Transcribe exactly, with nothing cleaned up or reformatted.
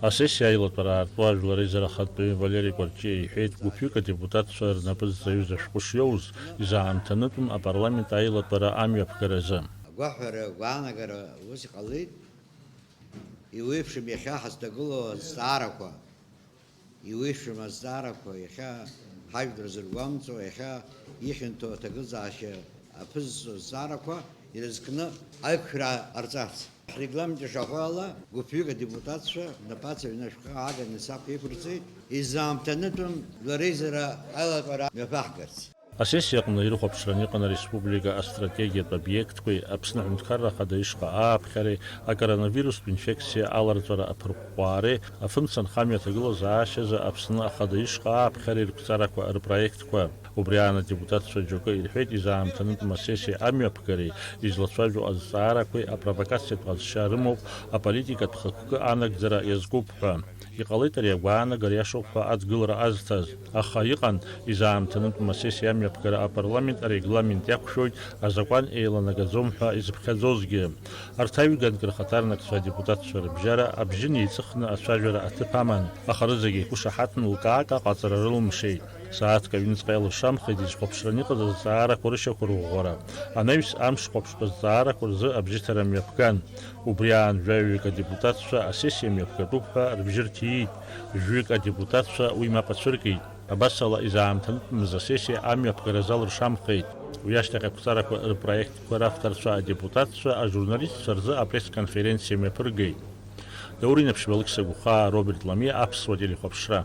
Асессиа аилатәара аартуа ажәлар реизара ахантәаҩы Валери Кәарҷиа иҳәеит, гәыԥҩык адепутатцәа рнапы зҵаҩыз ашәҟәы шиоуз, изаамҭанытәым апарламент аилатәара амҩаԥгаразы. Агәаҳәара, агәаанагара ус иҟалеит, иуеиԥшым иахьа ҳазҭагылоу азҵаарақәа, иуеиԥшым азҵаарақәа, иахьа ҳажәлар зыргәамҵуа, иахьа ихьанҭоу аҭагылазаашьа аԥызҵо азҵаарақәа ирызкны аиқәшәара ҟарҵарц. Ҳрегламент ишаҳәо ала, гәыԥҩык адепутатцәа напаҵаҩны ашәҟәы ааганы сахә иқәырҵеит, изаамҭанытәым жәлар реизара аилатәара мҩаԥаҳгарц. Асессиа аҟны ирыхәаԥшран иҟан ареспублика астратегиатә обиектқәеи Аԥсны Аҳәынҭқарра Ахада ишҟа ааԥхьареи, акоронавирустә инфекциа аларҵәара аԥырҟәҟәаареи, афымца нхамҩа аҭагылазаашьазы Аԥсны Ахада ишҟа ааԥхьареи рықәҵарақәа рпроектқәа. Убри аан адепутатцәа џьоукы ирҳәеит, изаамҭанытәым асессиа амҩаԥгареи излацәажәо азҵаарақәеи апровокациатә ҟазшьа рымоуп, аполитикатә хықәкы анагӡара иазкуп ҳәа. Иҟалеит ари агәаанагара иашоуп ҳәа адгылара азҭаз, аха иҟан, изаамҭанытәым асессиа амҩаԥгара апарламент арегламент иақәшәоит, азакәан еиланагаӡом ҳәа изыԥхьаӡозгьы. Арҭ аҩганк рхаҭарнакцәа адепутатцәа рыбжьара абжьы неиҵыхны ацәажәара аҭыԥ аман, аха рызегьы еиқәышаҳаҭны лкаак аҟаҵара рылымшеит. Сааҭк аҩныҵҟа иалыршамхеит изхәаԥшраны иҟаз азҵаарақәа рышьақәырӷәӷәара. Анаҩс амш хәаԥштә азҵаарақәа рзы абжьыҭара мҩаԥган. Убри аан жәаҩык адепутатцәа асессиа мҩаԥгатәуп ҳәа рыбжьы рҭиит, жәҩык адепутатцәа уи мап ацәыркит. Абасала, изаамҭанытәымыз асессиа амҩаԥгара залыршамхеит. Уи ашьҭахь ақәҵарақәа рпроектқәа равторцәа адепутатцәа ажурналистцәа рзы апресс-конференциа мҩаԥыргеит. Даур Инаԥшьба, Алықьса Гәхаа, Роберт Ламиа, Аԥсуа телехәаԥшра.